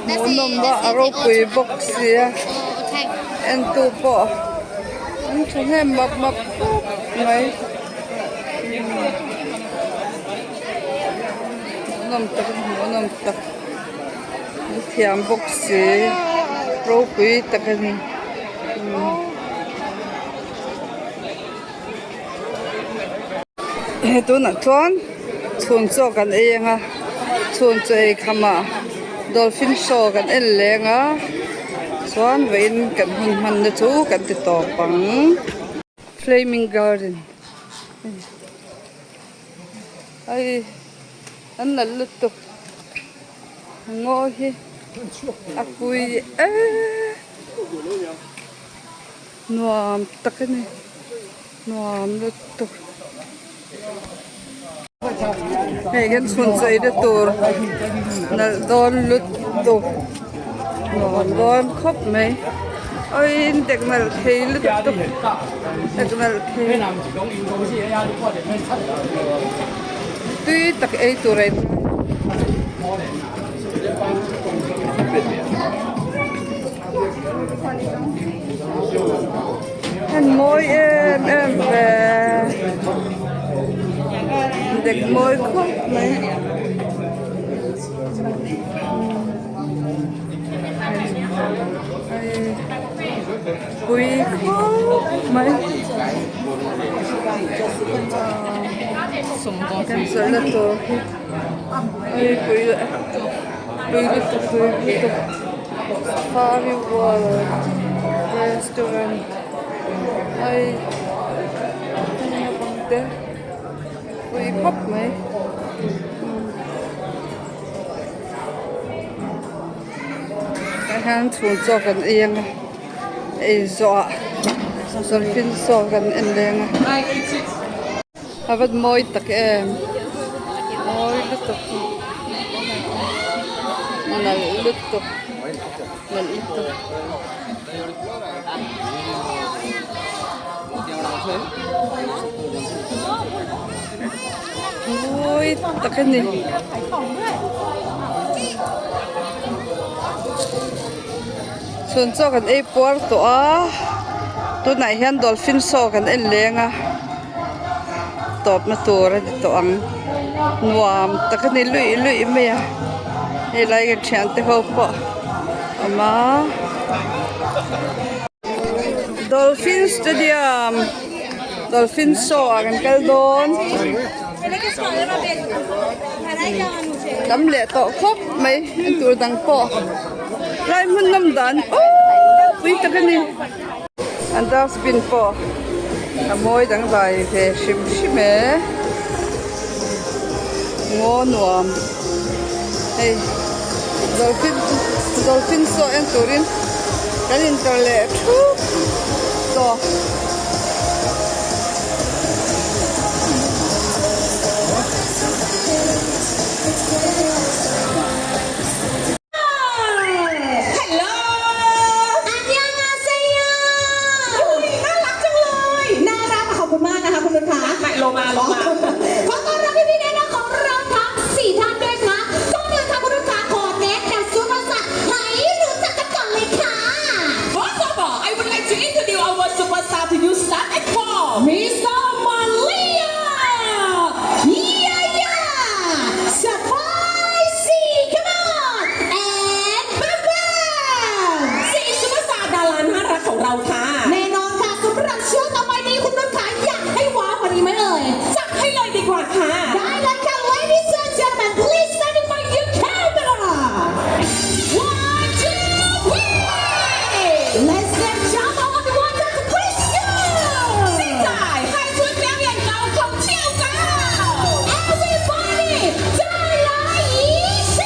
hmuhnawm a a ropui bawk sia entu pawh an thahnem map map khawp mai hmuhnawm tak a hmuhnawm tak an thiam bawk si ropui tak a ni. He tunah chuan chhun chaw kan ei ang a chhun chaw ei khamah dolphin show kan en leng a chuan vawiin kan hun hmanna chu kan ti tawp ang flaming garden hei an nalh lutuk ngaw hi a pui em. Nuam tak a ni nuam lutuk hei hian chhun chei na tur nalh dawn lutuk nuam dawn khawp mai awii in dek nalh thei lutuk dek nalh thei tui tak ei tur a in. An mawi em em ve dek mawi khawp mai pui khawp mai cancel na tur hi pui pui lutuk pui lutuk. Safari world restaurant hei naupang te pui khawp mai tah hian chhun chaw kan ei anga ei zawhah dolphin show kan en leng a. A va mawi tak em mawi lutuk nalh lutuk nalh lutuk. Mawi tak a ni. Chhun chaw kan ei puar tawh a tunah hian dolphin show kan en leng a. Tawpna tur a ni tawh ang nuam tak a ni luih luih mai a helai ka thiante ho pawh a awm a dolphin stadium dolphin show ah kan kal dawn tam leh tawh khawp mai en tur dang pawh lai hmun nawm dan aww pui tak a ni. An dustbin pawh a mawi dangdai ve hrim hrim e ngaw nuam hei dolphin dolphin saw en turin kan intawrh leh thup tawh. Hello 안녕하세요 น่ารักจังเลย น่ารักขอบคุณมากนะคะคุณนุชค่ะไม่โลมาโลมาขอต้อนรับพี่พี่แนะนำของเราทั้งสี่ท่านด้วยค่ะก่อนอื่นค่ะคุณนุชค่ะขอแนะนำซูเปอร์สตาร์ให้รู้จักกันก่อนเลยค่ะ First of all, I would like to introduce our superstar to you start at four. Mr. Malia Yeah yeah Spicy Come on and bam bam สี่ซูเปอร์สตาร์ดาราน่ารักของเราค่ะ แน่นอนค่ะสำหรับช่วงต่อไปนี้คุณนุ่นขาอยากให้ว้าวกว่านี้ไหมเอ่ย จัดให้เลยดีกว่าค่ะ ได้เลยค่ะ ladies and gentlemen please stand by your camera One two three let's get jump on the water to question 现在海豚表演高空跳高 everybody 再来一次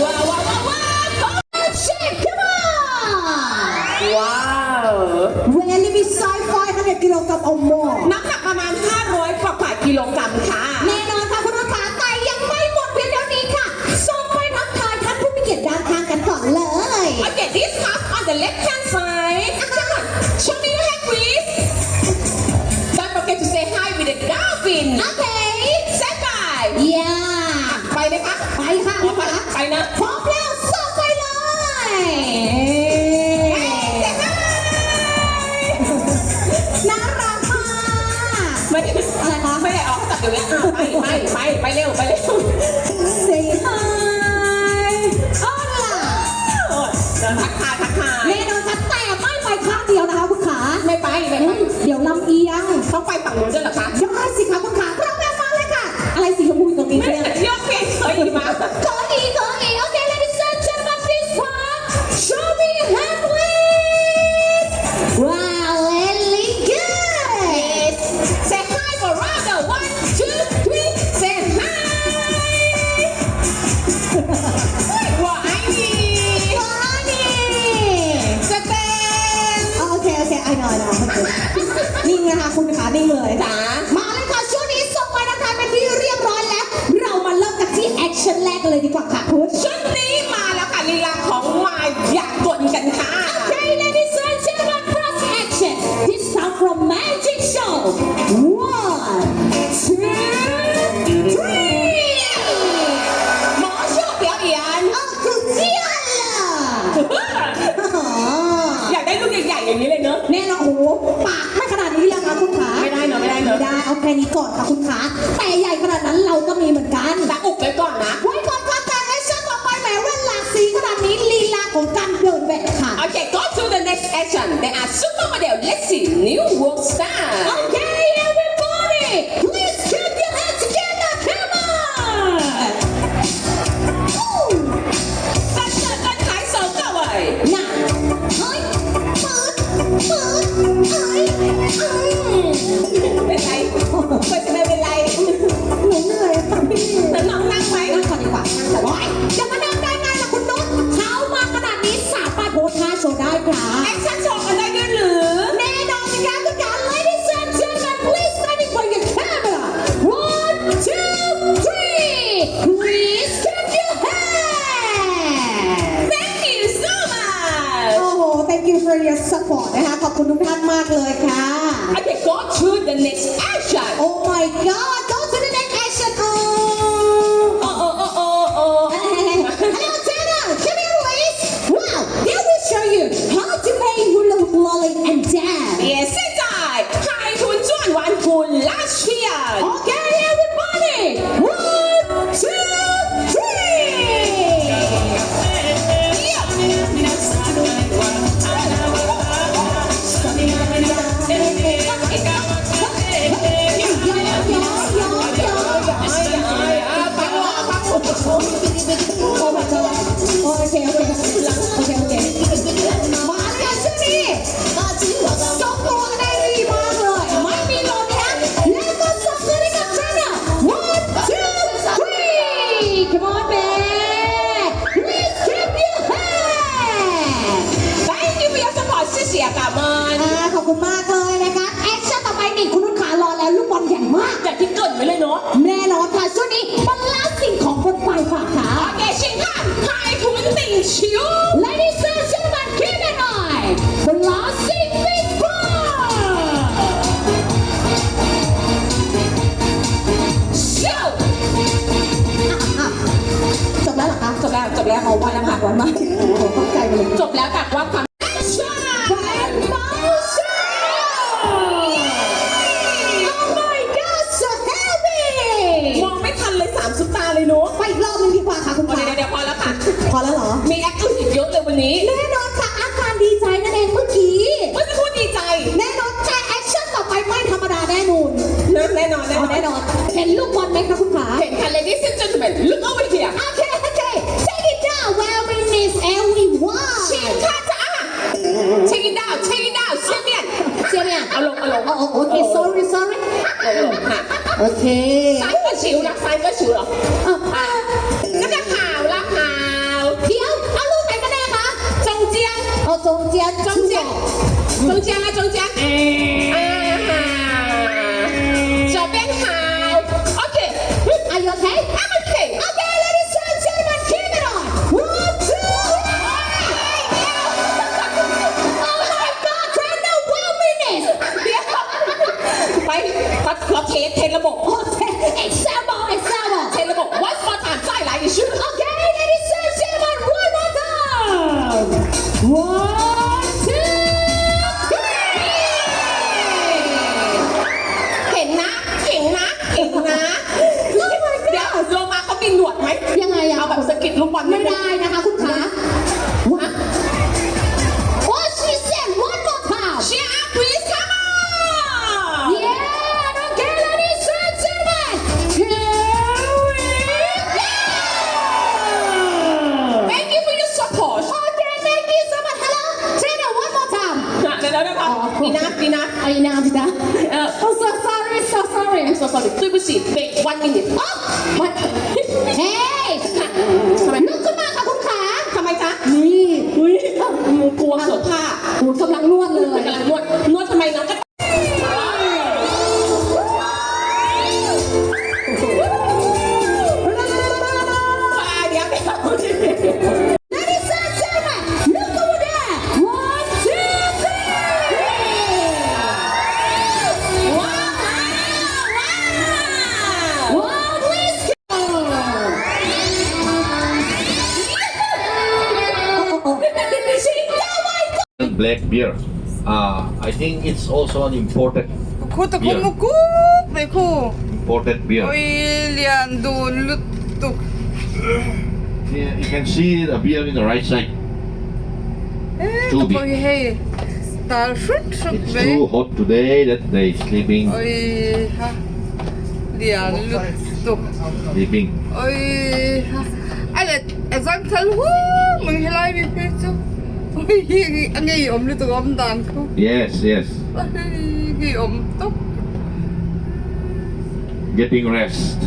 ว้าวว้าวว้าวว้าว shake come on ว้าว Really be size 500 kilogram or more น้ำหนักประมาณ 500 กว่ากิโลกรัมค่ะ แน่นอนค่ะคุณลูกค้าแต่ยังไม่หมดเพียงเท่านี้ค่ะส่งไปทักทายท่านผู้มีเกียรติด้านข้างกันก่อนเลย Okay, this half on the left hand side. Come on, show me your hand, please. Don't forget to say hi with the dolphin. โอเค Say bye. yeah ไปเลยคะ ไปค่ะคุณลูกค้า ไปนะ พร้อมแล้ว ทักทายทักทาย แน่นอนค่ะแต่ไม่ไปข้างเดียวนะคะคุณขา ไม่ไปไม่ไป เดี๋ยวลำเอียง ต้องไปฝั่งนู้นด้วยเหรอคะ ได้สิคะคุณขาพร้อมแล้วมาเลยค่ะ อะไรสีชมพูอยู่ตรงนี้ ไม่ เนี่ย เที่ยวเพียงเคยมา ขออีกขออีกโอเค ladies and gentlemen this one show me your hand please wow really good Yes say hi for Rada one two three say hi 我爱你 ว้านี่ สเตน โอเค โอเค I know I know นิ่งนะคะคุณขานิ่งเลย จ๋า มาเลยค่ะ ช่วงนี้ส่งมานะคะเป็นที่เรียบร้อยแล้ว เรามาเริ่มกันที่action แรกกันเลยดีกว่าค่ะคุณ ชุดนี้มาแล้วค่ะลีลาของมายากลกันค่ะ Okay ladies and gentlemen first action this time from Magic Show one two three 魔术表演 哦สุดยอดเลย อยากได้ลูกใหญ่ๆอย่างนี้เลยเนอะ แน่นอนโอ้โหปากไม่ขนาดนี้แล้วค่ะคุณขา ไม่ได้เนอะไม่ได้เนอะ ไม่ได้เอาแค่นี้ก่อนค่ะคุณขาแต่ใหญ่ขนาดนั้นเราก็มีเหมือนกัน แต่อุบไว้ก่อนนะ ไว้ก่อนค่ะแต่action ต่อไปแหมเว่นหลากสีขนาดนี้ลีลาของการเดินแบบค่ะ Okay go to the next action there are supermodel let's see new world star Okay everybody please keep your hands together come on การเกิดการขายสองเก่าไว้ น่ะเฮ้ยปืดปืดเอ้ยอืม เป็นไรไม่เป็นไรเป็นไร หนูเหนื่อยค่ะพี่ แล้วน้องนั่งไหม นั่งก่อนดีกว่านั่งก่อนโอ๊ยจะมานั่งได้ไงล่ะคุณนุชเขามาขนาดนี้สามารถโพสท่าโชว์ได้ค่ะ action โชว์กันได้ด้วยหรือ แน่นอนสิคะคุณขา ladies and gentlemen please standing for your camera one two three please clap your hands Thank you so much โอ้โห thank you for your support นะคะ ขอบคุณทุกท่านมากเลยค่ะ Okay go to the next action Oh my god go to the next action oh โอ้โอ้โอ้โอ้โอ้ Hello Tana come here please wow they will show you how to play hula hoop lolly and dance 也现在海豚转弯呼啦圈 Okay everybody one two three โอ้ my god โอเคโอเคโอเคโอเคมาเลยช่วงนี้ทรงตัวกันได้ดีมากเลย ไม่มีหล่นนะแล้วก็ส่งมือให้กับเทรนเนอร์ one two three come on back please clap your hands Thank you for your support 谢谢感恩 อ่าขอบคุณมากเลยนะคะ action ต่อไปนี่คุณนุ่นขารอแล้วลูกบอลใหญ่มาก อย่างที่เกริ่นไว้เลยเนาะ แน่นอนค่ะช่วงนี้บอลลาสิ่งของบนปลายฝาค่ะ โอเค请看海豚顶球 Ladies and gentlemen keep an eye Blasting Big Ball 秀 จบแล้วเหรอคะ จบแล้วจบแล้ว เอาวันแล้วค่ะวันมากโอ้โหตกใจไปเลย จบแล้วกับว่าความ action And motion Oh my god so heavy มองไม่ทันเลยสามซุปตาเลยเนาะ ไปอีกรอบนึงดีกว่าค่ะคุณขา เดี๋ยวเดี๋ยวพอแล้วค่ะ พอแล้วเหรอ มี act อื่นอีกเยอะเลยวันนี้ แน่นอนค่ะอาการดีใจนั่นเองเมื่อกี้ เมื่อสักครู่ดีใจ แน่นอนแต่action ต่อไปไม่ธรรมดาแน่นอน นะแน่นอนแน่นอน แน่นอน เห็นลูกบอลไหมคะคุณขา เห็นค่ะ ladies and gentlemen look over here โอเคโอเค take it down well we miss everyone 请看着啊 take it down take it down 下面下面 เอาลงเอาลง โอ้โอเค sorry sorry ลงลงค่ะ โอเค 三个球啦三个球เหรอ อ่ะ อ่ะ那个好啦好 เดี๋ยวเอาลูกไหนกันแน่คะ 中间 เอา中间 中间中间啦中间啊哈这边好 OK Are you okay? I'm okay Okay, ladies and gentlemen, keep it on. One, two, three. Oh my God, trainer, one minute. เดี๋ยวไปขอขอ test test ระบบ Okay, example, example. test ระบบ one more time 再来一次 Okay, ladies and gentlemen, one more time. One, two, three. เห็นนะ เห็นนะ เห็นนะ Oh my เดี๋ยว God. โลมาเขามีหนวดไหม ยังไงอะ เอาแบบสะกิดลูกบอล ไม่ได้นะคะคุณขาว้า Enough, enough. Enough นะ Oh so sorry so sorry I'm so sorry. 对不起 wait one minute. อ๋อมันเฮ้ย ทำไม ลุกขึ้นมาค่ะคุณขา ทำไมจ๊ะ นี่ อุ้ยกลัวสดผ้า โอ้กำลังนวดเลย กำลังนวด นวดทำไมน้องก็เดี๋ยว Ladies and gentlemen, look over there. One, two, three. Wow, wow, wow. Please go. Black beer. I think it's also an imported Khu ta khu mu kup mai khu. imported beer. Oi lian dun lutuk. Yeah, you can see the beer in the right side. Eh, Too ta big. pawh hi hei tal hrut hrut It's mai. too hot today that they sleeping Oi ha lian lutuk. sleeping. Oi ha a let a zang thal hu mai helai mi phei chu. Oi hi a ngei awm lutuk awm dan khu. Yes, yes. Oi ngei awm tawp. Getting rest.